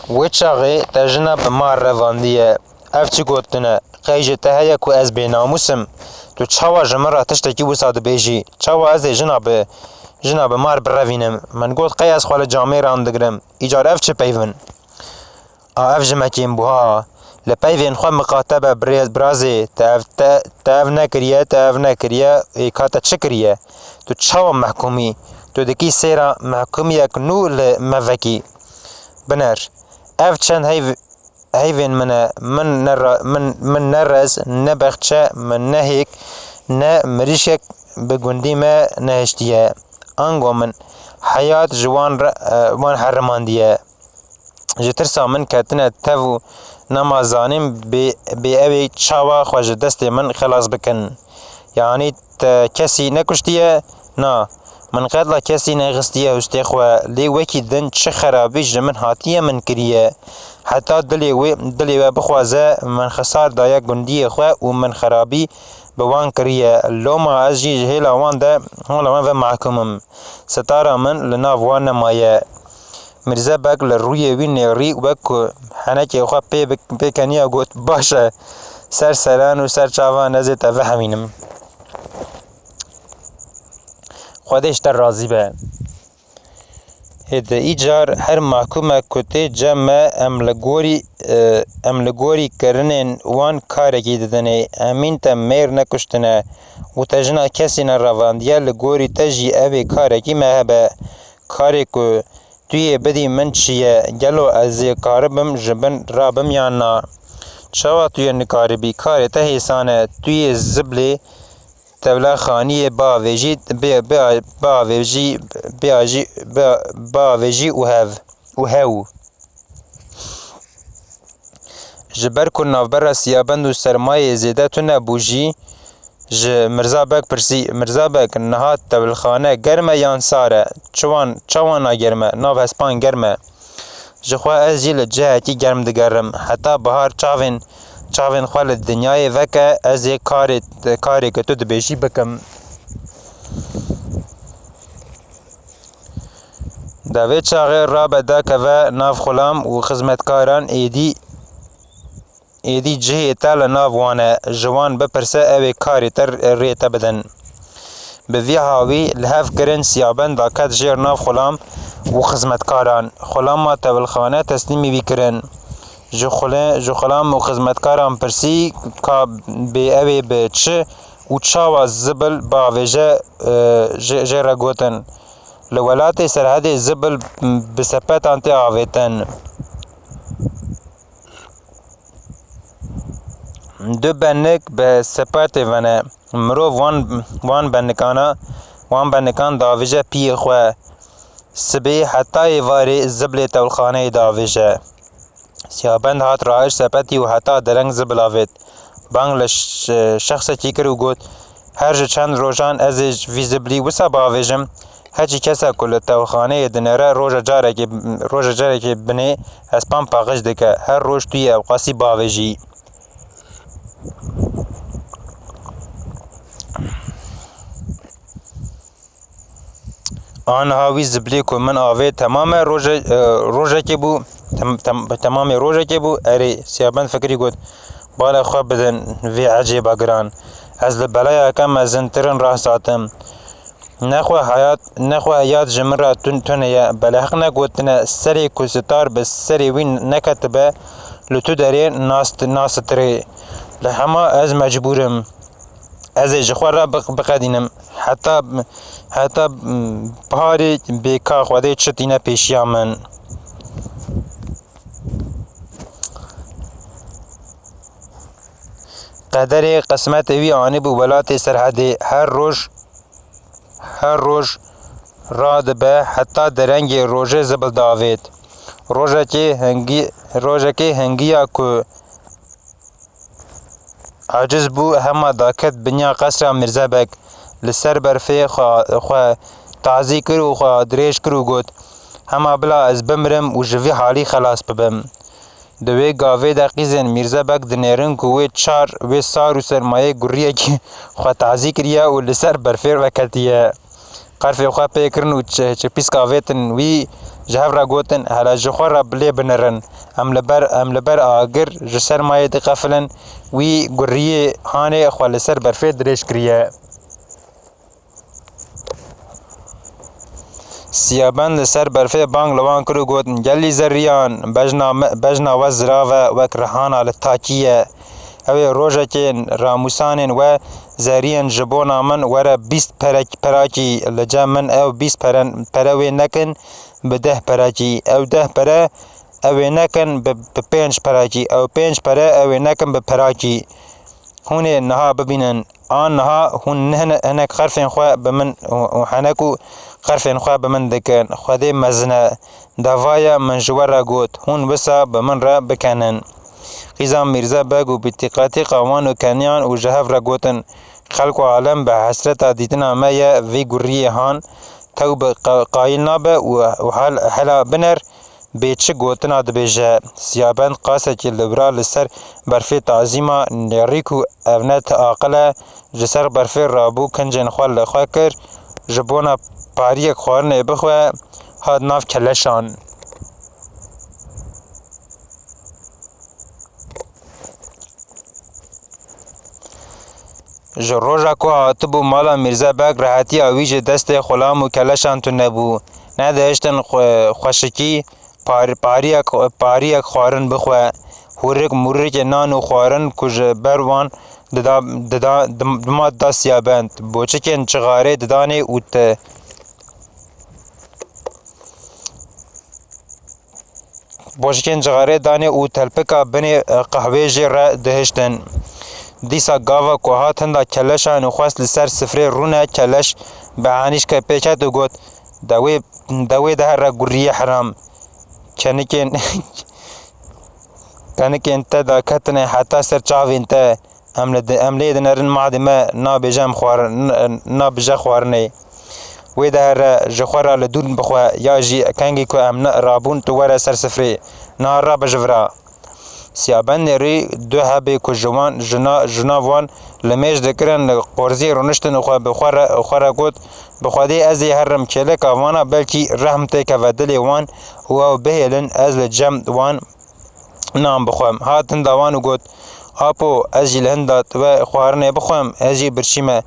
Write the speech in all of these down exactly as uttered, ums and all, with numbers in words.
Wê çaxê te jina bi mar revandiye. Ev çi gotin e? Qey ji te heye ku ez bênamûs im? Tu çawa ji min re tiştekî wisa dibêjî? Çawa ez ê jina bi, jina bi mar birevînim? Min got, qey ez xwe li camêran digirim? Îcar ev çi peyv in? A ev ji me kêm bû ha. Li peyvên xwe miqate be birê-, birazê, te ev, te, te ev nekiriye, te ev nekiriye, ê ka te çi kiriye? Tu çawa mehkûm î? Tu dikî sêra mehkûmiyek nû li me vekî. Biner. Ev çend heyv-, heyvên min e. Min ne ra-, min, min ne rez, ne bexçe, min ne hêk, ne mirîşkek bi gundî me nehiştiye. Ango min heyat ji wan re, e, wan herimandiye. Ji tirsa min ketine tev û nema zanîn bê, bê ew ê çawa xwe ji destê min xelas bikin. Yanî te kesî nekuştiye? Na, min qetla kesî nexistiye hustê xwe, lê wekî din çi xerabî ji min hatiye min kiriye. Heta dilê wê, dilê we bixwaze, min xisar daye gundiyê xwe û min xerabî bi wan kiriye. Loma ez jî ji hêla wan de, hêla wan ve mahkûm im. Sitara min li nav wan nemaye. Mîrze Beg li rûyê wî nêrî wek ku henekê xwe pê bik-, pê keniya got, baş e, ser seran û ser çavan ez ê te vehemînim. Xwedê ji te razî be. Hêdî îcar her mahkûmek ku tê cem me, em li gorî, e, em li gorî kirinên wan karekî didinê. Emîn te mêr nekuştine û te jina kesî nerevandiye, li gorî te jî ev ê karekî me hebe. Karê ku tu yê bidî min çi ye? Gelo ez ê karibim ji bin rabim yan na? Çawa tu yê nikaribî? Karê te hêsan e. Tu yê ziblê tevlexaniyê biavêjî, bi-, bia-, biavêjî, biajî, bi-, biavêjî û hev, û hew. Ji ber ku navbera Siyabend û sermayê zêde tune bû jî, ji Mirza Beg pirsî, Mirza Beg, niha tevlixane germ e yan sar e? Çiwan, çawan a germ e? Nav hespan germ e. Ji xwe ez jî li cihekî germ digerim. Heta bihar çavên, çavên xwe li dinyayê veke, ez ê karê, karê ku tu dibêjî bikim. Di vê çaxê rabe dakeve nav xulam û xizmetkaran, êdî, êdî cihê te li nav wan e, ji wan bipirse, ew ê karê te rê te bidin. Bi vî hawî li hev kirin, Siyabenda ket jêr nav xulam û xizmetkaran. Xulama tevlxane teslîmî wî kirin. Ji xule-, ji xulam û xizmetkaran pirsî ka bê ew ê bi çi û çawa zibil biavêje, e, jê, jê re gotin. Li welatê Serhedê zibil bi sepetan tê avêtin. Du benik bi sepetê ve ne. Mirov wan, wan benikana, wan benikan davêje piyê xwe. Sibê heta êvarê zibilê tewlxaneyê davêje. Siyabend hat, rahişt sepetî û heta dereng zibil avêt. Bang li ş-, şexsekî kir û got, her ji çend rojan ez ê vî zibilî wisa biavêjim? Heçî kesek ku li tewlxaneyê dinêre, roja carekê, roja carekê binê hespan paqij dike. Her roj tu yê ewqasî biavêjî. Aniha wî zibilê ku min avêt temame roje-, e, rojekê bû, tem-, tem-, temamê rojekê bû. Erê, Siyabend fikirî got, bala xwe bidin vê ecêba giran. Ez li belayeke mezintirin rasthatim. Nexwe heyat, nexwe heyat ji min re tun-, tune ye. Beleheq negotine, serê ku sitar bi serê wî neketibe, li tu derê nast-, nasitirê. Li hema ez mecbûr im. Ez ê ji xwe re biq-, biqedînim. Heta, heta, mm, biharê bê ka Xwedê çi tîne pêşiya min. Qederê qismetê wî anîbû welatê Serhedê. Her roj, her roj radibe heta derengê rojê zibil davêt. Rojekê hingî-, rojekê hingiya ku aciz bû, hema daket binya qesra Mîrzebek, li ser berfê xwe, xwe tazî kir û xwe dirêj kir û got, hema bila ez bimirim û ji vî halî xelas bibim. Di wê gavê de qîzên Mîrzebek dinêrin ku wê çar, wê sar û sermayê guriyekî xwe tazî kiriye û li ser berfê veketiye. Qerfê xwe pê kirin û çi-, çipîsk avêtin wî, Ji hev re gotin, hela ji xwe re bi lê binirin. Em li ber, em li ber agir ji sermayê diqefilin. Wî guriyê hanê xwe li ser berfê dirêj kiriye. Siyabend li ser berfê bang li wan kir û got, Gelî zeriyan, bejna me, bejna we zirav e wek rihana li takî ye. Ew ê rojekê ramûsanên we zeriyên ji bona min were bîst perek-, perakî, li cem min ew bîst peren-, pere wê nekin bi deh perakî, ew deh pere ew ê nekin bi, bi pênc perakî, ew pênc pere ew ê nekin bi perakî. Hûn ê niha bibînin. Aniha hûn ne hene-, hinek xerfên xwe bi min û, û henek û xerfên xwe bi min dikin. Xwedê mezin e. Dava ye min ji we re got, hûn wisa bi min re bikenin. Qîza Mîrze Beg û bi tîqatîqa wan û keniyan û ji hev re gotin, Xelk û alem bi hesreta dîtina me ye vî guriyê han. Tew bi qa-, qayîl nabe û, û hel-, hela biner bê çi gotina dibêje. Siyabend qasekî li bira li ser berfê tazîma nêrî ku ev ne ti aqil e, ji ser berfê rabû, kincên xwe li xwe kir, ji bona pariyek xwarinê bixwe, hat nav keleşan. Ji roja ku hatibû mala Mîrze Beg, rehetiya wî ji destê xulam û keleşan tune bû. Nedihiştin xwe-, xweşikî par-, pariyek, pariyek xwarin bixwe. Hûrik mûrikê nan û xwarin ku ji ber wan dida, dida, dim-, dima dida Siyabend. Boçikên cixarê didanê û te-, Boçikên cixarê danê û telpika binê, e, qehwê jê re dihiştin. Dîsa gava ku hat hinda keleşan û xwest li ser sifrê rûne, keleş bi anîşke pê ket û got, De wê, de wê de here guriyê heram. Kenikên, kenikên te daketine heta ser çavên te. Em li di-, em lê dinerin, madê me nabêje em xwar-, n-, nabije xwarinê. Wê de here ji xwe re li dûr bixwe, ya jî kengî ku em ne rabûn, tu were ser sifrê. Niha rabe ji vira. Siyabend nêrî du hebê ku ji wan, ji na-, ji nav wan li mêj dikirin, li qorziyê rûniştin û xwe bi xwe re, xwe re got, Bi Xwedê ez ê herim kêleka vana, belkî rehm têkeve dilê wan û ew bihêlin ez li cem wan nan bixwem. Hat hinda wan û got, Apo, ez jî li hinda we xwarinê bixwem, ez jî birçî me.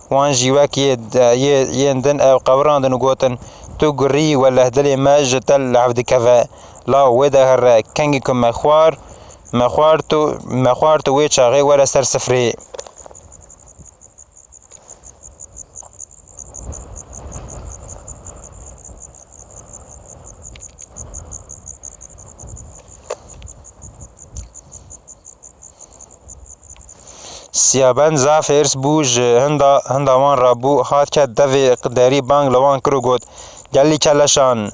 Wan jî wek yê de-, yê, yên din ew qewirandin û gotin, Tu gurî, weleh dilê me ji te li hev dikeve. Law wê de here, kengî ku me xwar, me xwar tu, me xwar tu wê çaxê were ser sifrê. Siyabend zaf hêrs bû, ji hinda, hinda wan rabû, hat ket devê derî, bang li wan kir û got, Gelî keleşan,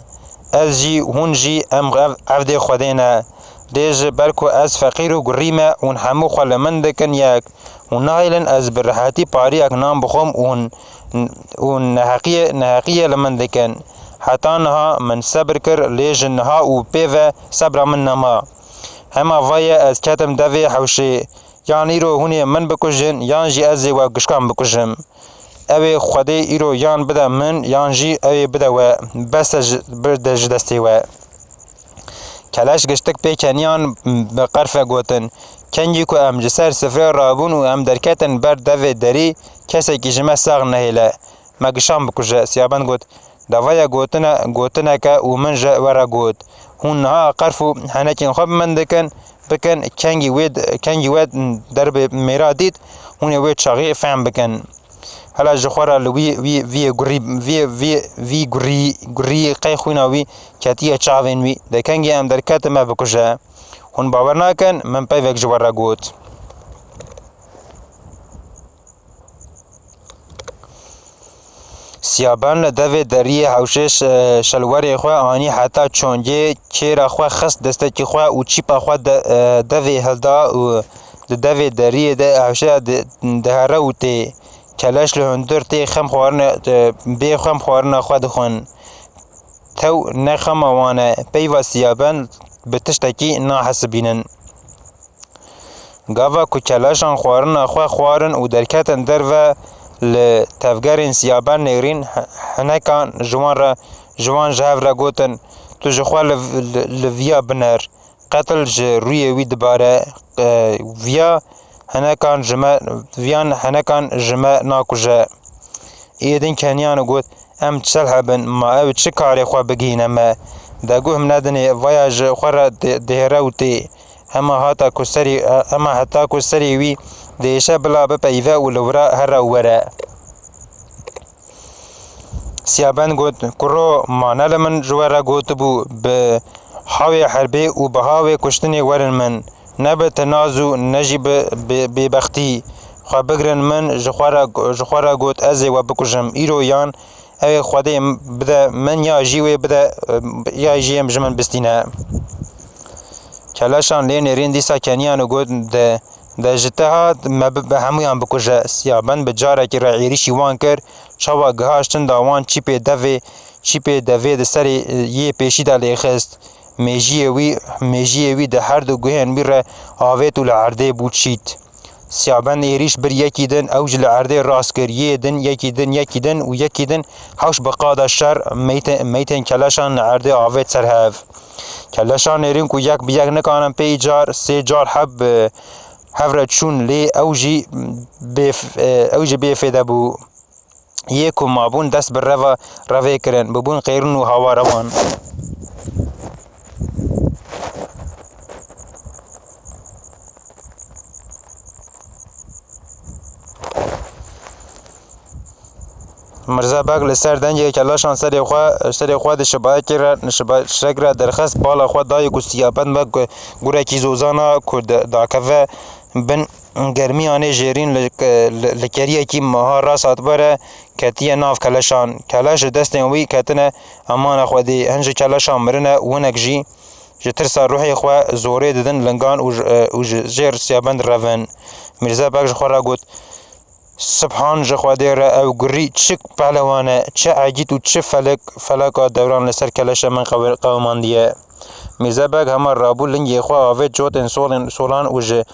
ez jî, hûn jî, em ev, evdê Xwedê ne. Lê ji ber ku ez feqîr û gurî me, hûn hemû xwe li min dikin yek. Hûn nahêlin ez bi rehetî pariyek nan bixwim û, û neheqiyê, neheqiyê li min dikin. Heta niha min sebir kir, lê ji niha û pê ve sebra min nema. Hema va ye ez ketim devê hewşê. Yan îro hûn ê min bikujin, yan jî ez ê we gişkan bikujim. Ew ê Xwedê îro yan bide min, yan jî ew ê bide we. Bes e ji, bide ji destê we. Keleş giştik pê keniyan bi qerfe gotin, Kengî ku em ji ser sifrê rabûn û em derketin ber devê derî, kesekî ji me sax nehêle, me gişan bikuje. Siyabend got, Dava ye gotine, gotineke û min ji we re got, Hûn niha qerf û henekên xwe bi min dikin, bikin, kengî wê, kengî we derbê mêra dît, hûn ê wê çaxî fehm bikin. Hela ji xwe re li wî, wî, vî gurî, vî, vî, vî gurî, gurî qey xwîna wî ketiye çavên wî. De kengî em derketin me bikuje. Hûn bawer nakin, min peyvek ji we re got. Siyabend li devê deriyê hewşê şe-, şelwerê xwe anî heta çongê, kêra xwe xist destekî xwe û çîpa xwe de-, e, devê hilda û di devê deriyê de hewşeya di-, dihere û tê. Keleş li hundir tê xem xwarine, e, bê xem xwarina xwe dixwin. Tew ne xema wan e, peyva Siyabend bi tiştekî nahesibînin. Gava ku keleşan xwarina xwe xwarin û derketin derve, li tevgerên Siyabend nêrîn, hi-, hinekan ji wan re, ji wan ji hev re gotin, Tu ji xwe li, li, li viya biner. Qetil ji rûyê wî dibare, e, viya henekan ji me, viyan henekan ji me nakuje. Êdin keniyan û got, Em çel hebin, ma ew çi karê xwe bigihîne me? Deguh min nedinê, vaya ji xwe re di-, dihêre û tê. Hema hata ku serî, hema heta ku serê wî diêşe bila bipeyive û li wira here û were. Siyabend got, Kuro, ma ne li min ji we re gotibû, bi hawê herbê û bi hawê kuştinê werin min, ne bi tinaz û ne jî bi bê-, bêbextî xwe bigirin min, ji xwe re, ji xwe re got, Ez ê we bikujim, îro yan ew ê Xwedê bide min ya jî wê bide, ya jî em ji min bistîne. Keleşan lê nêrîn dîsa keniyan û got, De, de ji te hat me bi, bi hemûyan bikuje. Siyabend bi carekî re êrîşî wan kir, çawa gihaştin da wan çîpê devê, çîpê devê di serê, e, yê pêşî de lêxist. Mêjiyê wî, mêjiyê wî di her du guhên wî re avêt û li erdê bû çît. Siyabend êrîş bir yekî din, ew jî li erdê rast kir, yê din, yekî din, yekî din û yekî din, hewş bi qada şer meytê-, meytên keleşan li erdê avêt ser hev. Keleşan nêrîn ku yek bi yek nikanin pê îcar, sê car heb bi hev re çûn, lê ew jî bê f-, e, ew jî bê fêde bû. Yê ku mabûn dest bi reva revê kirin, bibûn qêrûn û hawara wan. Mirze Beg li ser dengê keleşan serê xwe, serê xwe di şibayekê re, şiba-, şirek re derxist, bala xwe dayê ku Siyabend Beg gurekî zozana ku di-, dakeve bin germiyanê jêrîn li, li, li keriyekî meha rast hatibere ketiye nav keleşan. Keleş ji destên wî ketine emana Xwedê. Hin ji keleşan mirine, winek jî ji tirsa ruhê xwe zorê didin lingan û ji, û ji jêr Siyabend revin. Mîrze Beg ji xwe re got, Subhan ji Xwedê re ew gurî çi pehlewan e, çi egît û çi felek, feleka dewran li ser keleşa min qewe-, qewimandiye. Mîrze Beg hema rabû lingê xwe avêt cotên solên, solan û ji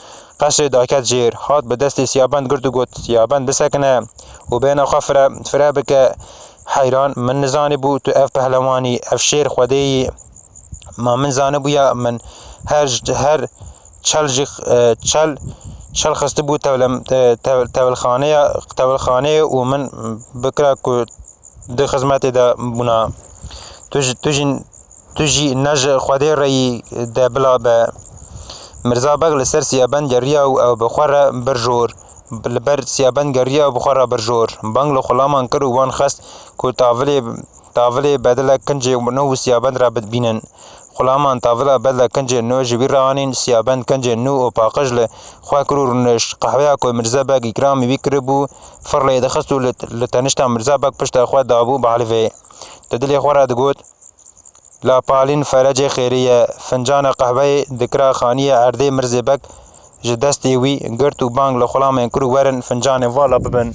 qesrê daket jêr. Hat bi destê Siyabend girt û got, Siyabend bisekine û bêhna xwe fire, fire bike. Heyran, min nizanîbû tu ev pehlewanî, ev şêr Xwedê yî. Ma min zanibûya min her, her çel jî, e, çel, çel xistibû tevlem-, e, tev-, tevlxaneya, tevlxaneyê û min bikira ku di xizmetê de bûna. Tu ji, tu jî, tu jî ne ji Xwedê re yî de bila be. Mirza Beg li ser Siyabend geriya û ew bi xwe re bir jor. Li ber Siyabend geriya û bi xwe re bir jor. Bang li xulaman kir û wan xwest ku tavilê, tavilê bedile kincê nû û Siyabend re bibînin. Xulaman tavila bedle kincên nû ji wî re anîn, Siyabend kincên nû û paqij li xwe kir û rûnişt. Qehweya ku Mirze Beg îkramî wî kiribû, firlê dixist û li, li tenişta Mirze Beg pişta xwe dabû balivê. Di dilê xwe re digot, Lapalîn ferecê xêrê ye. Fincana qehweyê dikira xaniyê erdê Mirzê Beg ji destê wî girt û bang li xulamên kir û werin fincanê vala bibin.